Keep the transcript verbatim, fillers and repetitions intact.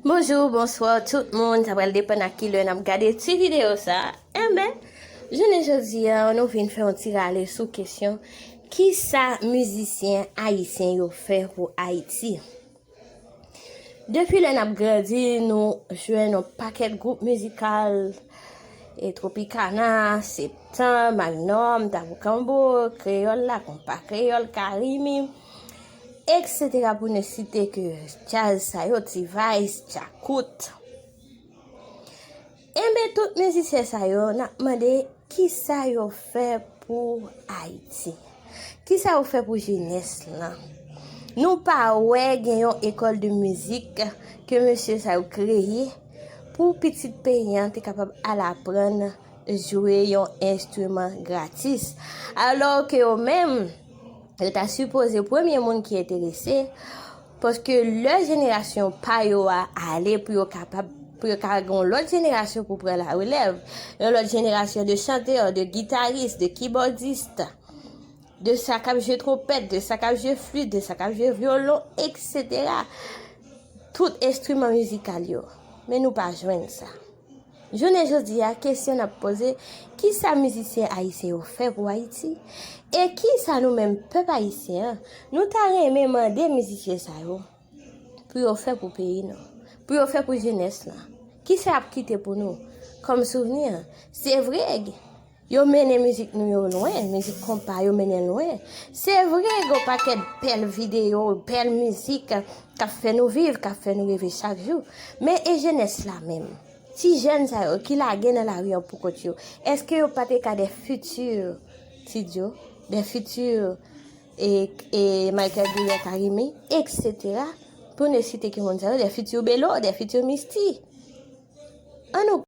Bonjou, bonswa tout moun, sa pral depann ak kilè n ap gade ti videyo sa. Enben, jounen jodi a, nou vin fè yon ti rale sou kesyon kisa mizisyen ayisyen yo fè pou Ayiti. Depi lè n ap grandi, nou jwenn yon pakèt gwoup mizikal, e Tropicana, Septan, Magnum, Tabou Kanbou, Kreyòl la, Konpa Kreyòl, Karimi, et cetera, pou ne site ke djaz sa yo, T-Vice, Djakout. Enben, tout mizisyen sa yo, n ap mande kisa yo fè pou Ayiti. Kisa yo fè pou jenès lan? Nou pa wè gen yon ekòl de mizik ke mesye sa yo kreye pou pitit peyi an te kapab al aprann jwe yon enstriman gratis. Alò ke yo menm, yo ta sipoze premye moun ki enterese, paske lè jenerasyon pa yo a ale pou yo kapab, pou yo ka gen yon lòt jenerasyon pou pran la relèv, yon lòt jenerasyon de chantè, de gitaris, de kibòdis, de sa k ap jwe twonpèt, de sa k ap jwe flit, de sa k ap jwe vyolon, et cetera. Tout enstriman mizikal yo. Men nou pa jwenn sa. Jounen jodi a, kesyon n ap poze, kisa mizisyen ayisyen yo fè pou Ayiti? E kisa nou menm pèp ayisyen an, nou ta renmen mande mizisyen sa yo pou yo fè pou peyi nou, pou yo fè pou jenès lan? Kisa y ap kite pou nou kòm souvni? Se vre, yo mennen mizik nou yo lwen, mizik konpa yo mennen lwen. Se vre, gen yon pakèt bèl videyo, bèl mizik k ap fè nou viv, k ap fè nou reve chak jou. Men e jenès la menm? Ti jèn sa yo ki lage nan lari an poukont yo, èske yo pa te ka de fiti Ti Djo, de fiti e, e Michael Guylain Carimi, et cetera, pou ne site ke moun sa yo, de fiti Belo, de fiti Misty? An nou